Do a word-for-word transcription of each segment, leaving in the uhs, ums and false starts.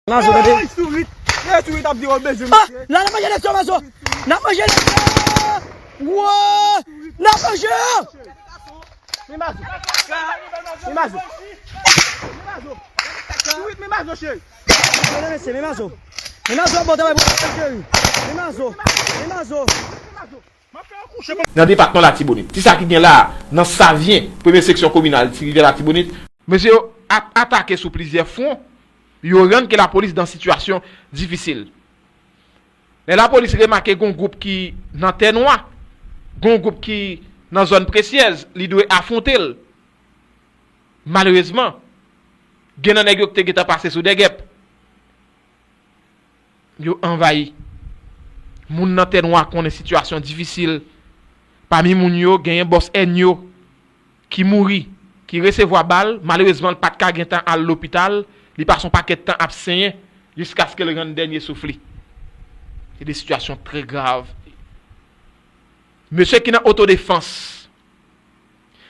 Mazo, tande. Ey, sourit. Ey, sourit ap di w bezwen. Ah, la, n ap manje leksyon, Mazo. N ap manje leksyon. Wouy, n ap manje. Men Mazo. Men Mazo. Men Mazo. Sourit, men Mazo, cheri. Men Mazo. Men Mazo, bon travay pou cheri. Men Mazo. Men Mazo. Nan depatman Latibonit. Ti sa ki gen la a, nan Savyen, premye seksyon kominal Ti Rivyè Latibonit, mesye yo ap atake sou plizyè fwon, yo rann ke lapolis dan sitiyasyon difisil. Lè lapolis remake gon gwoup ki nan tè nwa, gon gwoup ki nan zòn presyèz, li dwe afwonte l. Malerezman, gen nan nèg yo ki te gentan pase sou dègèp. Yo anvayi. Moun nan tè nwa konnen sitiyasyon difisil. Pami moun yo, genyen bòs èn yo ki mouri, ki resevwa bal. Malerezman, li pa t ka gentan al lopital. Li pase yon pakèt tan ap senyen jiskaske l rann dènye souf li. Se de sitiyasyon trè grav. Mesye ki nan otodefans,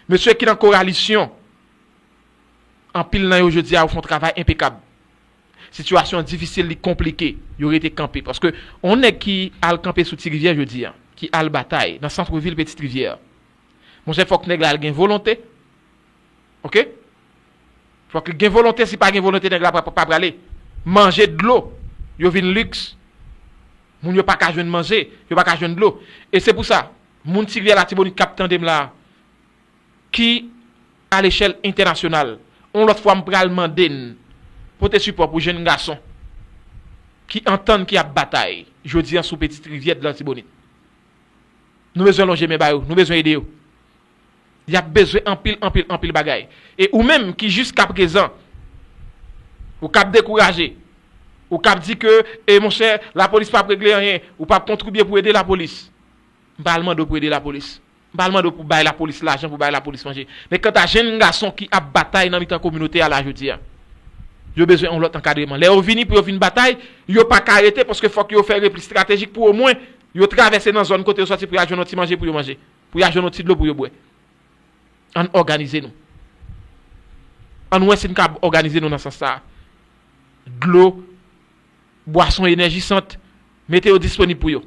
mesye ki nan koralisyon, anpil nan yo jodi a yo fè yon travay enpekab. Sitiyasyon an difisil, li konplike. Yo rete kanpe. Paske yon nèg ki al kanpe sou Ti Rivyè jodi a, ki al batay nan sant vil Pitit Rivyè, monchè, fòk nèg la al gen volonte. Oke? Fòk li gen volonte, si pa gen volonte, nèg la pa, pa prale. Manje, dlo, yo vin liks. Moun yo pa ka jwenn manje, yo pa ka jwenn dlo. E se pou sa, moun Ti Rivyè Latibonit k ap tande m la a, ki alechèl entènasyonal, yon lòt fwa m pral mande n pote sipò pou jenn gason ki antann ki ap batay jodi a sou Pitit Rivyè de Latibonit. Nou bezwen lonje men ba yo, nou bezwen ede yo. Y ap bezwen anpil, anpil, anpil bagay. E ou menm ki jiskaprezan, ou k ap dekouraje, ou k ap di ke, e monchè, lapolis p ap regle anyen, ou p ap kontribye pou ede lapolis. M pa al mande w pou ede lapolis. M pa al mande w pou bay lapolis lajan, pou bay lapolis manje. Men kanta jenn gason ki ap batay nan mitan kominote a la jodi a, yo bezwen yon lòt ankadreman. Lè yo vini pou yo vin batay, yo pa ka rete paske fòk yo fè repli estratejik pou omwen yo travèse nan zòn kote yo sòti pou y al jwenn yon ti manje pou yo manje, pou y al jwenn yon ti dlo pou yo bwè. Ann òganize nou. Ann wè si n kab òganize nou nan sans sa a. Dlo, bwason enèjisant, mete yo disponib pou yo.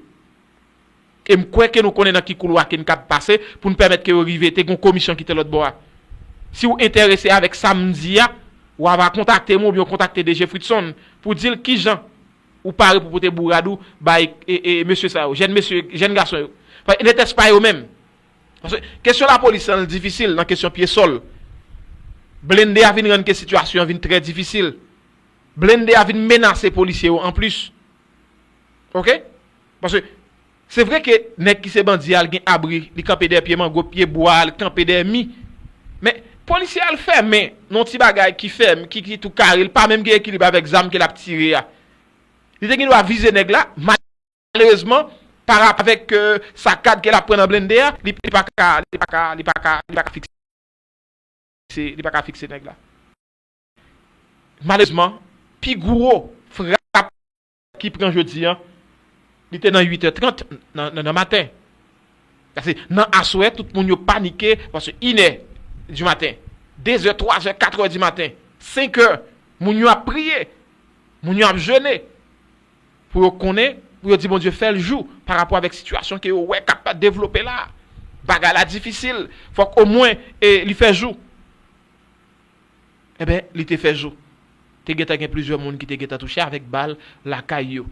E m kwè ke nou konnen nan ki koulwa ke n kab pase pou n pèmèt ke yo rive. Te gen yon komisyon ki te lòt bò a. Si w enterese avèk sa m di a, w ava kontakte m oubyen w kontakte DG Fritson pou di l kijan ou pare pou pote bourad ou bay e, e, mesye sa yo, jèn mesye, jèn gason yo. Paske netès pa yo menm. Paske kesyon lapolis lan difisil nan kesyon pye sòl. Blende a vin rann ke sitiyasyon an vin trè difisil. Blende a vin menase polisye yo anplis. Oke? Paske se vre ke nèg ki se bandi a, l gen abri, li kanpe dèyè pye mango, pye bwa, li kanpe dèyè mi. Men polisye a, l fèmen nan yon ti bagay ki fèm, ki, ki tou kare, li pa menm gen ekilib avèk zam ke l ap tire a. Li te gen dwa vize nèg la, malerezman, pa rapò avèk, euh, sakad ke l ap pran nan blende a, li, li pa ka, li pa ka, li pa ka, li pa ka fikse, li pa ka fikse nèg la. Malerezman, pi gwo frap ki pran jodi a, li te nan uit è trant nan, nan, nan maten. Paske nan aswè, tout moun yo panike, paske inè di maten, de zè, twa zè, kat è di maten, senk è, moun yo ap priye, moun yo ap jene, pou yo konnen, pou yo di Bondye fè l jou, pa rapò avèk sitiyasyon ke yo wè k ap devlope la. Bagay la difisil, fòk omwen, e, li fè jou. Enben, li te fè jou. Te gentan gen plizyè moun ki te gentan touche avèk bal lakay yo.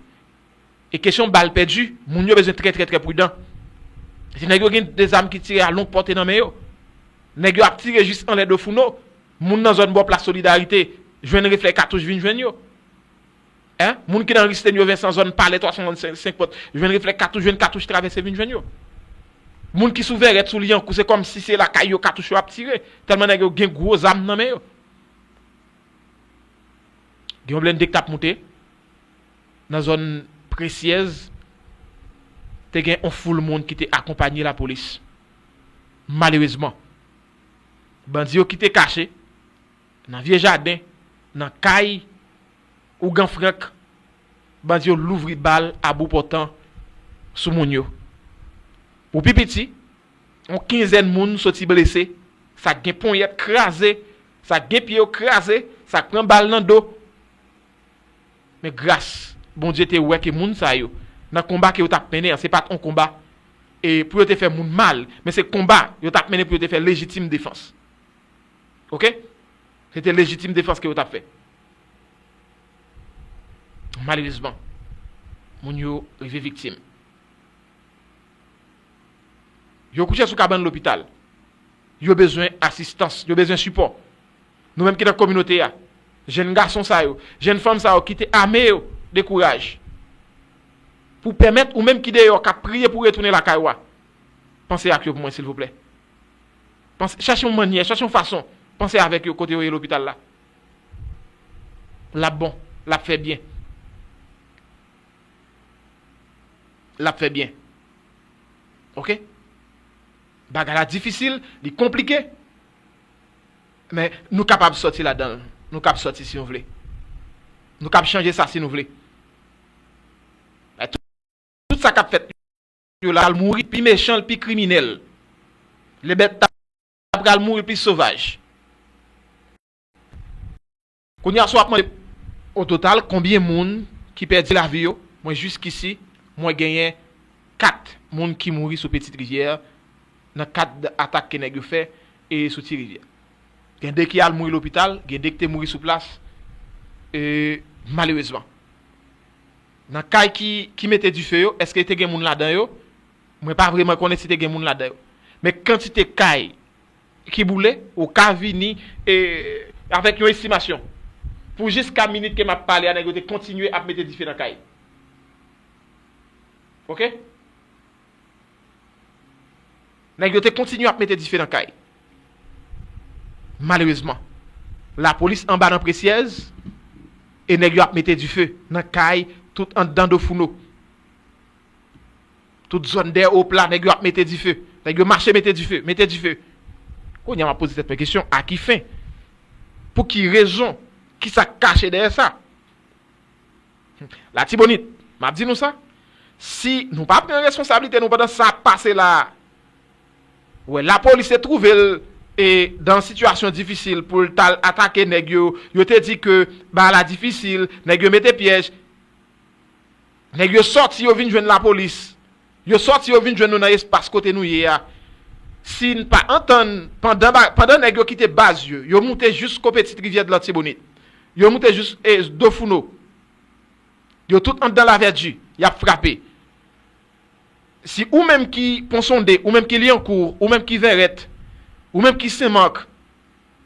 E kesyon bal pèdi, moun yo bezwen trè, trè, trè pridan. Si nèg yo gen de zam ki tire a long pòte nan men yo, nèg yo ap tire jis anlè do founo, moun nan zòn bò plas Solidarite jwenn reflè katouch vin jwenn yo. Hein? Moun ki nan ri Stenyo Vensan, zòn Palè twa san swasann senk Pòt, jwenn reflè katouch, jwenn katouch travèse vin jwenn yo. Moun ki sou Vèrèt, sou Lyankou, se kòmsi se lakay yo katouch yo ap tire, tèlman nèg yo gen gwo zam nan men yo. Gen yon blende k t ap moute nan zòn Presyèz, te gen yon foul moun ki te akonpaye lapolis. Malerezman, bandi yo ki te kache nan vye jaden, nan kay Ougan Frank, bandi yo louvri bal a bout pòtan sou moun yo. Pou pi piti, yon kenzèn moun soti blese, sa k gen ponyèt kraze, sa k gen pye yo kraze, sa k pran bal nan do. Men gras, Bondye te wè ke moun sa yo, nan konba ke yo t ap mennen an, se pa t yon konba e pou yo te fè moun mal, men se konba yo t ap mennen pou yo te fè lejitim defans. Oke? Se te lejitim defans ke yo t ap fè. Malerezman, moun yo rive viktim. Yo kouche sou kabann lopital. Yo bezwen asistans, yo bezwen sipò. Nou menm ki nan kominote a, jèn gason sa yo, jèn fanm sa yo ki te ame yo de kouraj pou pèmèt ou menm ki deyò k ap priye pou retounen lakay ou a, panse ak yo pou mwen silvouplè. Panse, chache yon mannyè, chache yon fason, panse avèk yo kote yo ye lopital la. L ap bon, l ap fè byen. L ap fè byen. Oke? Bagay la difisil, li konplike. Men nou kapab sòti ladan l. Nou kab sòti si nou vle. Nou kab chanje sa si nou vle. Men tout, tout sa k ap fèt yo la pral mouri pi mechan, l pi kriminèl. Lebèt ta pral mouri pi sovaj. Kounye a, si w ap mande o total konbyen moun ki pèdi lavi yo, mwen jiskisi, mwen genyen kat moun ki mouri sou Petite Rivière nan kad atak ke nèg yo fè e sou Ti Rivière. Gen de ki al mouri lopital, gen de ki te mouri sou plas, e, malerezman. Nan kay ki, ki mete dife yo, èske te gen moun ladan yo? Mwen pa vrèman konnen si te gen moun ladan yo. Men kantite kay ki boule, ou ka vini, e, avèk yon estimasyon. Pou jiska minit ke m ap pale a, nèg yo te kontinye ap mete dife nan kay. Oke? Nèg yo te kontinye ap mete dife nan kay. Malerezman, lapolis anba nan Presyèz e nèg yo ap mete dife nan kay tout anndan Dofouno. Tout zòn dèyè Opla, nèg yo ap mete dife. Nèg yo mache mete dife, mete dife. Kounye a, m ap poze tèt mwen kesyon, a ki fen? Pou ki rezon? Kisa k kache dèyè sa? Latibonit, m ap di nou sa, si nou pa pran responsablite nou pandan sa ap pase la a, wè, lapolis te twouve l e dan sitiyasyon difisil pou l t al atake nèg yo, yo te di ke bagay la difisil, nèg yo mete pyèj, nèg yo sòti, yo vin jwenn lapolis. Yo sòti, yo vin jwenn nou nan espas kote nou ye a. Si n pa antann, pandan ba-, pandan nèg yo kite baz yo, yo moute jis ko Petite Rivière de Latibonit. Yo moute jis, e, Dofouno. Yo tout anndan Lavèdi, y ap frape. Si ou menm ki Pon Sonde, ou menm ki Lyankou, ou menm ki Vèrèt, ou menm ki Senmak,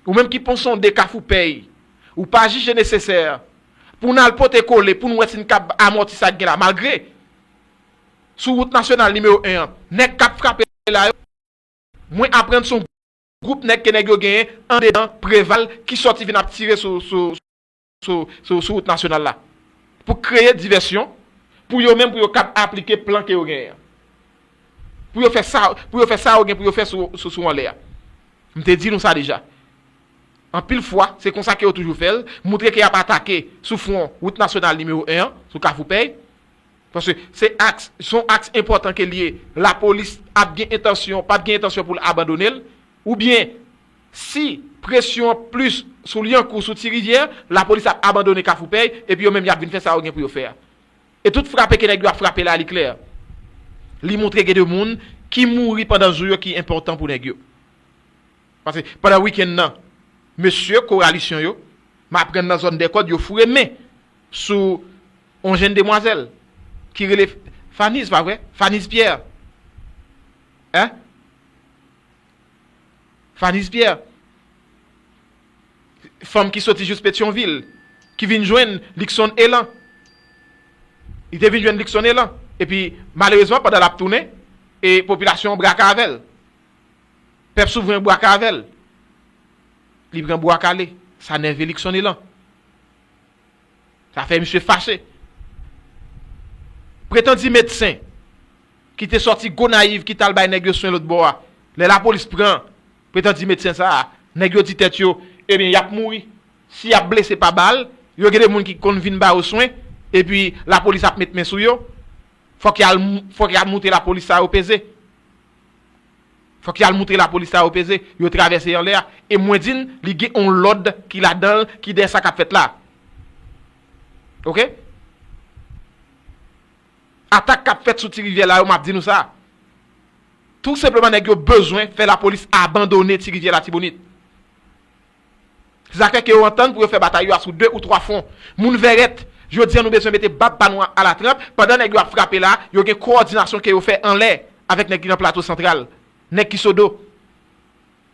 ou menm ki Pon Sonde, Kafou Pèy, ou pa jije nesesè pou n al pote kole pou n wè si n kab amòti sa k gen la, malgre sou wout nasyonal nimewo en an, nèg k ap frape la yo, mwen aprann se yon gwoup nèg ke nèg yo genyen andedan Preval ki sòti vin ap tire sou, sou, sou, sou, sou wout nasyonal la. Pou kreye divèsyon, pou yo menm, pou yo kab aplike plan ke yo genyen an. Pou yo fè sa, pou yo fè sa yo gen pou yo fè sou, sou, sou anlè a. M te di nou sa deja. Anpil fwa, se konsa ke yo toujou fè l, moutre ke y ap atake sou fwon wout nasyonal nimewo en an, sou Kafou Pèy. Paske se aks, se yon aks enpòtan ke l ye. Lapolis ap gen entansyon, p ap gen entansyon pou l abandone l. Oubyen, si presyon an plis sou Lyankou, sou Ti Rivyè, lapolis ap abandone Kafou Pèy, epi yo menm y ap vin fè sa yo gen pou yo fè a. E tout frape ke nèg yo ap frape la, li klè. Li montre gen de moun ki mouri pandan jou yo ki enpòtan pou nèg yo. Paske pandan wikenn nan, mesye Coalition yo, m aprann nan zòn Dèkòd, yo foure men sou yon jenn demwazèl ki rele Faniz, pa vre? Faniz Pierre. Hein? Faniz Pierre. Fanm ki soti jis Petyonvil, ki vin jwenn Luckson Elan. Li te vin jwenn Luckson Elan. Epi, malerezman, pandan l ap tounen, e popilasyon an brake avè l. Pèp souvren brake avè l. Li pran bwa kale. Sa nève Luckson Elan. Sa fè misye fache. Pretandi medsen ki te sòti Gonayiv, ki t al bay nèg yo swen lòt bò a. Lè lapolis pran pretandi medsen sa a, nèg yo di tèt yo, ebyen, y ap mouri. Si y ap blese pa bal, yo gen de moun ki konn vin ba yo swen, epi lapolis ap met men sou yo. Fòk y al, fòk y al moute lapolis sa yo peze. Fòk y al moute lapolis sa yo peze, yo travèse anlè a. E mwen di n, li gen yon lòd ki ladan l, ki dèyè sa k ap fèt la. Oke? Atak k ap fèt sou Ti Rivyè la yo, m ap di nou sa. Tou senpleman, nèg yo bezwen fè lapolis abandone Ti Rivyè Latibonit. Se sa k fè ke yo antann pou yo fè batay yo a sou de ou twa fwon. Moun Vèrèt, jodi a nou bezwen mete bab pa nou a, alatranp, pandan nèg yo ap frape la, yo gen kowòdinasyon ke yo fè anlè avèk nèg ki nan Plato Santral, nèg ki Sodo.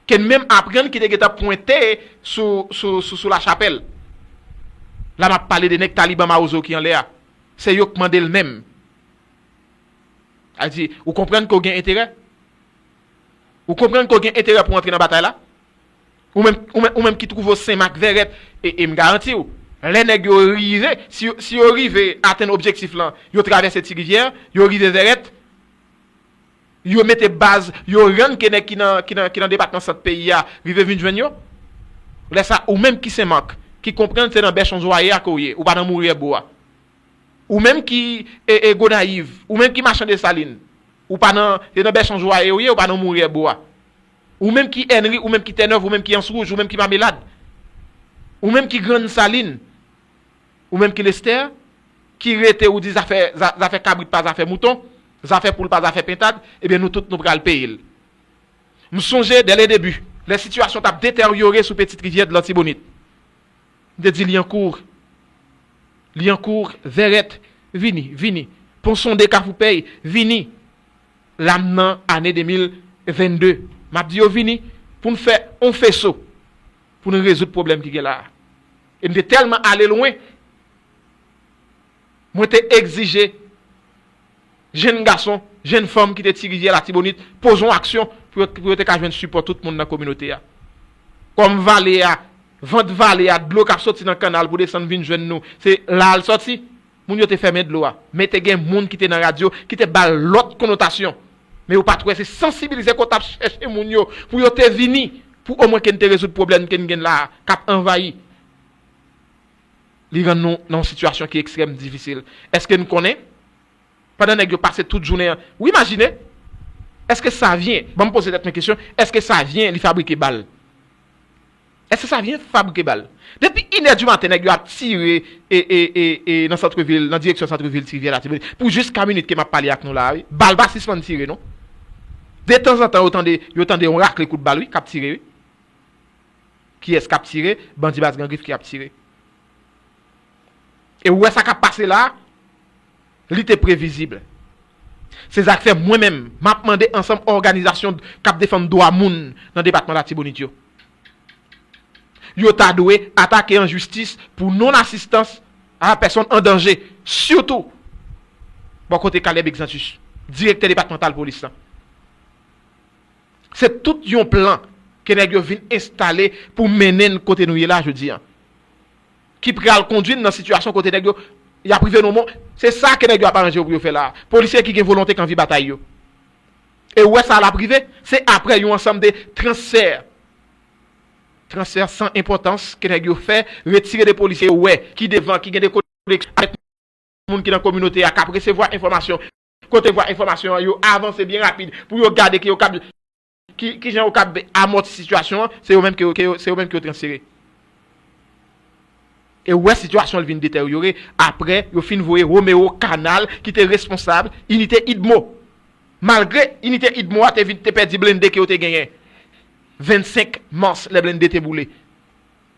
Ke n menm aprann ki te gentan pwente sou, sou, sou, sou Lachapèl. La m ap pale de nèg Taliban Mawozo ki anlè a. Se yo k mande l menm. Sa di, ou konprann ke w gen enterè? Ou konprann ke w gen enterè pou w antre nan batay la? Ou menm, ou menm, ou menm ki twouve w Senmak, Vèrèt, e, e m garanti w, lè nèg yo rive, si, si yo rive atenn objektif lan, yo travèse Ti Rivyè, yo rive Vèrèt, yo mete baz, yo rann ke nèg ki nan, ki nan, ki nan depatman Sant peyi a rive vin jwenn yo. Lè sa, ou menm ki Senmak, ki konprann se nan bèch on zwaye a ke w ye, ou pa nan Mouri Èbo a. Ou menm ki, e, e, Gonayiv, ou menm ki Machan Desalin, ou pa nan, se nan bèch on zwaye ou ye, ou pa nan Mouri Èbo a. Ou menm ki Ènri, ou menm ki Tènèv, ou menm ki Anse Rouge, ou menm ki Mamelad, ou menm ki Grann Salin, ou menm ki Lestè, ki rete ou di zafè, za-, zafè kabrit pa zafè mouton, zafè poul pa zafè pentad, ebyen nou tout nou pral peye l. M sonje dè le debi, lè sitiyasyon t ap deteryore sou Petite Rivière de l'Artibonite, m te di Lyankou, Lyankou, Vèrèt, vini, vini. Pon Sonde, Kafou Pèy, vini. La m nan ane de mil vennde. M ap di yo vini pou n fè on feso, pou n rezoud pwoblèm ki gen la a. E m te tèlman ale lwen, mwen te egzije jenn gason, jenn fanm ki te Ti Rivyè Latibonit poze yon aksyon pou yo, pou yo te ka jwenn sipò tout moun nan kominote a. Kòm vale a, vant vale a, dlo k ap soti nan kannal pou desann vin jwenn nou, se la l soti. Moun yo te fèmen dlo a, men te gen moun ki te nan radyo ki te ba l lòt konotasyon. Men yo pa t wè se sansibilize ke w t ap chèche moun yo pou yo te vini, pou omwen ke n te rezoud pwoblèm ke n gen la a, k ap anvayi. Li rann nou nan yon sitiyasyon ki ekstrèm difisil. Èske n konnen, pandan nèg yo pase tout jounen an, w imajine, èske Savyen, ban m poze tèt mwen kesyon, èske Savyen li fabrike bal? Èske Savyen fabrike bal? Depi inè di maten, nèg yo ap tire e, e, e, e, nan santrevil, nan direksyon santrevil Ti Rivyè Latibonit, pou jiska minit ke m ap pale ak nou la a, wi. Bal pa sispann tire, non. Detanzantan, yo tande, yo tande yon rakle kout bal, wi, k ap tire, wi. Kiyès k ap tire? Bandi Baz Gran Grif ki ap tire. E ou wè sa k ap pase la a, li te previzib. Se sa k fè mwen menm, m ap mande ansanm òganizasyon k ap defann dwa moun nan depatman Latibonit yo. Yo ta dwe atake an jistis pou non-asistans a pèsòn an danje, sitou bò kote Caleb Exantus, direktè depatmantal polis lan. Se tout yon plan ke nèg yo vin enstale pou mennen n kote nou ye la jodi a. Ki pral kondwi n nan sitiyasyon kote nèg yo, y ap rive nan yon mo-, se sa ke nèg yo ap aranje yo pou yo fè la a. Polisye ki gen volonte k anvi batay yo. E ou wè sa l ap rive, se aprè yon ansanm de transfè. Transfè san enpòtans ke nèg yo fè, retire de polisye yo wè, ki devan, ki gen de koneksyon avèk moun ki nan kominote a k ap resevwa enfòmasyon, kote vwa enfòmasyon an yo avanse byen rapid pou yo gade ki yo kab, ki, kijan yo kab amòti sitiyasyon an, se yo menm ke yo, ke yo, se yo menm ke yo transfere. E ou wè sitiyasyon an vin deteryore aprè yo fin voye Romeo Canal ki te responsab inite idmo. Malgre inite idmo a te vin, te pèdi blende ke yo te genyen vennsenk mas, lè blende te boule.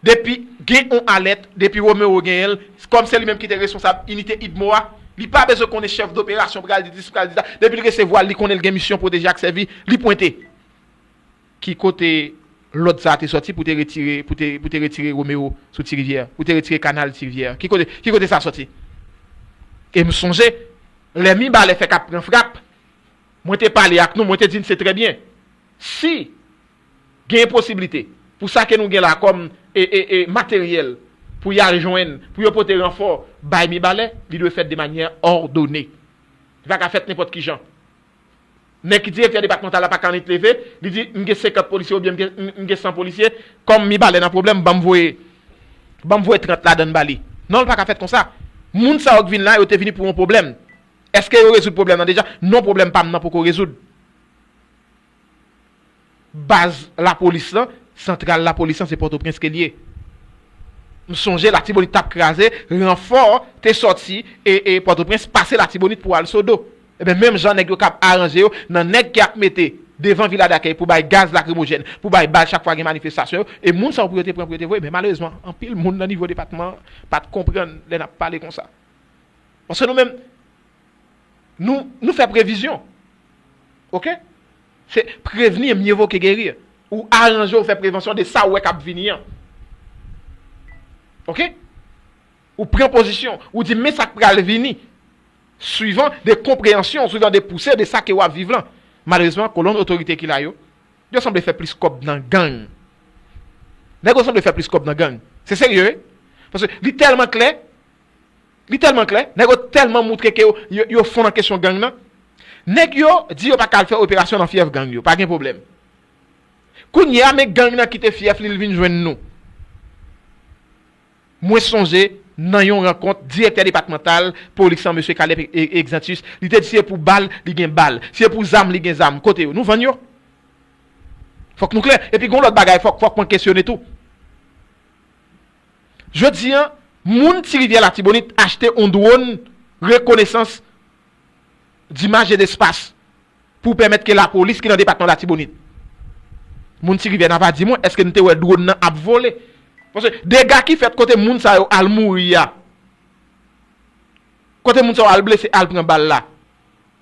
Depi gen on alèt, depi Romeo genyen l, kòm se li menm ki te responsab inite idmo a, li pa bezwen konnen chèf doperasyon pral di dis, pral di sa. Depi l resevwa l, li konnen l gen misyon pwoteje ak sèvi, li pwente. Ki kote lòd sa a te sòti pou te retire, pou te, pou te retire Romeo sou Ti Rivyè, pou te retire kanal Ti Rivyè? Ki kote, ki kote sa sòti? E m sonje, lè Mibalè fèk ap pran frap, mwen te pale ak nou, mwen te di n se trè byen. Si gen posiblite pou sa ke nou gen la kòm e, e, e, materyèl pou y al jwenn, pou yo pote ranfò bay Mibalè, li dwe fèt de manyè òdone. Li pa ka fèt nenpòt ki jan. Nèg ki direktè depatmantal la pa ka annik leve, li di, "M gen senkant polisye oubyen m gen, m, m gen san polisye, kòm Mibalè nan pwoblèm, ban m voye, ban m voye trant ladan l ba li." Non, li pa ka fèt konsa. Moun sa yo k vin la, yo te vini pou yon pwoblèm. Èske yo rezoud pwoblèm nan deja? Non, pwoblèm pa m nan poko rezoud. Baz lapolis lan, santral lapolis lan, se Pòtoprens ke l ye. M sonje Latibonit t ap kraze, ranfò te sòti e, e Pòtoprens pase Latibonit pou al Sodo. Ebyen, menm jan nèg yo k ap aranje yo, nan nèg ki ap mete devan Vila Dakèy pou bay gaz lakrimojèn, pou bay bal chak fwa gen manifestasyon yo, e moun sa yo pou yo te pran, pou yo te voye, men malerezman, anpil moun nan nivo depatman an pa t konprann lè n ap pale konsa. Paske nou menm, nou, nou fè previzyon. Oke? Se prévenir mieux vaut que guérir. Ou aranje, ou fè prevansyon de sa ou wè k ap vini an. Oke? Ou pran pozisyon, ou di men sa k pral vini. Swivan de konpreyansyon, swivan de pouse de sa ke w ap viv lan. Malerezman, kolonn otorite ki la yo, yo sanble fè plis kòb nan gang. Nèg yo sanble fè plis kòb nan gang. Se serye, wi. Paske li tèlman klè, li tèlman klè, nèg yo tèlman moutre ke yo, yo, yo fon nan kesyon gang nan. Nèg yo di yo pa ka al fè operasyon nan fyèf gang yo, pa gen pwoblèm. Kounye a, men gang nan kite fyèf li, l vin jwenn nou. Mwen sonje, nan yon rankont, direktè depatmantal polis lan, mesye Caleb E-, Exantus, li te di si se pou bal, li gen bal. Si se pou zam, li gen zam. Kote yo? Nou vann yo? Fòk nou klè. Epi gon lòt bagay, fòk, fòk mwen kesyone tou. Jodi an, moun Ti Rivyè Latibonit achte yon dwòn rekonesans dimaj e despas pou pèmèt ke lapolis ki nan depatman Latibonit. Moun Ti Rivyè, n a va di mwen, èske n te wè dwòn nan ap vole? Paske dega ki fèt kote moun sa yo al mouri a, kote moun sa yo al blese, al pran bal la,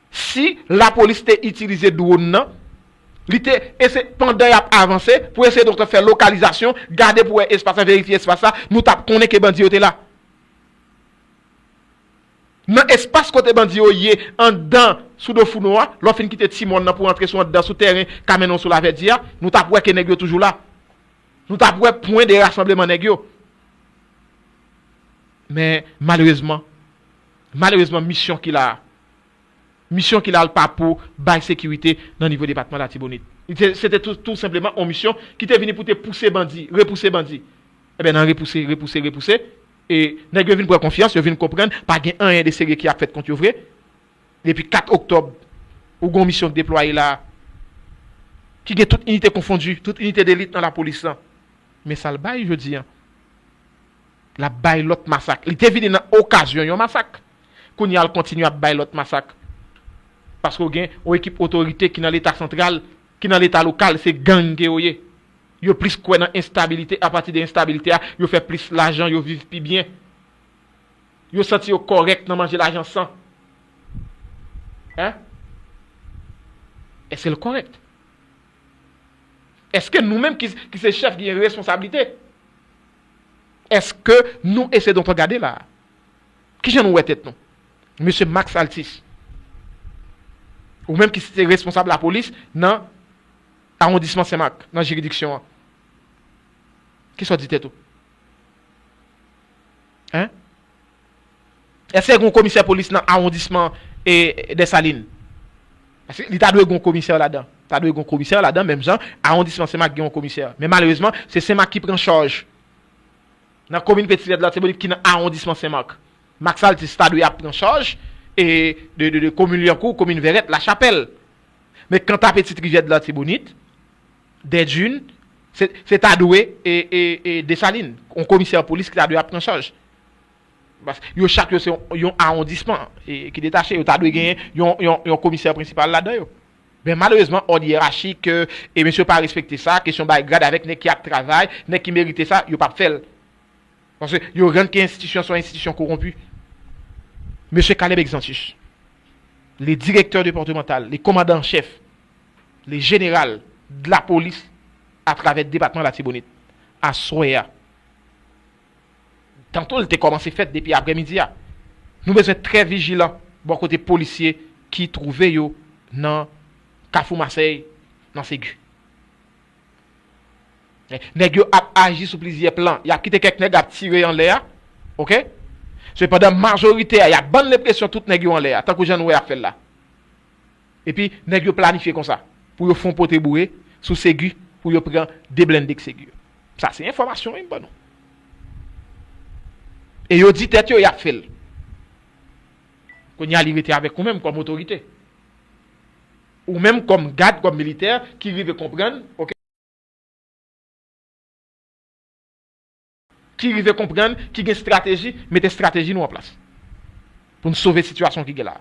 si lapolis te itilize dwòn nan, li te ese, pandan y ap avanse, pou eseye donk fè lokalizasyon, gade pou wè espas la, verifye espas la, nou t ap konnen ke bandi yo te la. Nan espas kote bandi yo ye, anndan sou do founo a, lè w fin kite ti mòn nan pou w antre sou anndan sou tèren ka mennen w sou Lavèdi a, nou t ap wè ke nèg yo toujou la. Nou t ap wè pwen de rasanbleman nèg yo. Men malerezman, malerezman, misyon ki la a, misyon ki la a l pa pou bay sekirite nan nivo depatman Latibonit. Li te, se te tou, tou senpleman yon misyon ki te vini pou te pouse bandi, repouse bandi. Ebyen, nan repouse, repouse, repouse, e nèg yo vin pran konfyans, yo vin konprann pa gen anyen de serye ki ap fèt kont yo vre. Depi kat oktòb, ou gen yon misyon k deplwaye la a, ki gen tout inite konfondi, tout inite delit nan lapolis lan. Men sa l bay jodi an, l ap bay lòt masak. Li te vini nan okazyon yon masak. Kounye a, l kontinye ap bay lòt masak. Paske w gen yon ekip otorite ki nan Leta santral, ki nan Leta lokal, se gang ke yo ye. Yo plis kwè nan enstabilite, apati de enstabilite a, yo fè plis lajan, yo viv pi byen. Yo santi yo kòrèk nan manje lajan san. Hein? Èske l kòrèk? Èske nou menm ki, ki se chèf, ki gen responsablite, èske nou eseye donk gade la a? Kijan nou wè tèt nou? Mesye Max Altis, ou menm ki se responsab lapolis nan awondisman Senmak, nan jiridiksyon an, kisa w di tèt ou? Hein? Èske gen yon komisè polis nan awondisman, e, Dèsalin? Paske li ta dwe gen yon komisè ladan. Ta dwe gen yon komisè ladan, menm jan awondisman Senmak gen yon komisè. Men malerezman, se Senmak ki pran chaj. Nan komin Petit Rivière de l'Artibonite ki nan awondisman Senmak, Max Altis ta dwe ap pran chaj, e, de, de, de komin Lyankou, komin Vèrèt, Lachapèl. Men kanta Petit Rivière de l'Artibonite, Dèdin, se, se ta dwe, e, e, e Desalin, yon komisè polis ki ta dwe ap pran chaj. Paske yo chak yo se yon, yon awondisman, e, ki detache. Yo ta dwe genyen yon, yon, yon komisè prensipal ladan yo. Men malerezman, òd yerachik, e, e mesye pa respekte sa, kesyon bay grad avèk nèg ki ap travay, nèg ki merite sa, yo p ap fè l. Paske yo rann ke enstitisyon se yon enstitisyon kowonpi. Mesye Caleb Exantus, le directeur départemental, le commandant en chef, le général de la police atravè depatman Latibonit, aswè a, tanto l te kòmanse fèt depi aprèmidi a, nou bezwen trè vijilan bò kote polisye ki twouve yo nan Kafou Masèy, nan Segi. Nèg yo ap aji sou plizyè plan. Y ap kite kèk nèg ap tire anlè a. Oke? Sepandan, majorite a, y ap ban n lenpresyon tout nèg yo anlè a, tankou jan nou wè y ap fè l la. Epi, nèg yo planifye konsa, pou yo fè yon pote boure sou Segi, pou yo pran de blende k Segi yo. Sa se enfòmasyon wi m ban nou. E yo di tèt yo, y ap fè l. Kounye a, li rete avèk ou menm kòm otorite. Ou menm kòm gad, kòm militè, ki rive konprann, oke? ki rive konprann, ki gen estrateji, mete estrateji nou an plas pou n sove sitiyasyon ki gen la.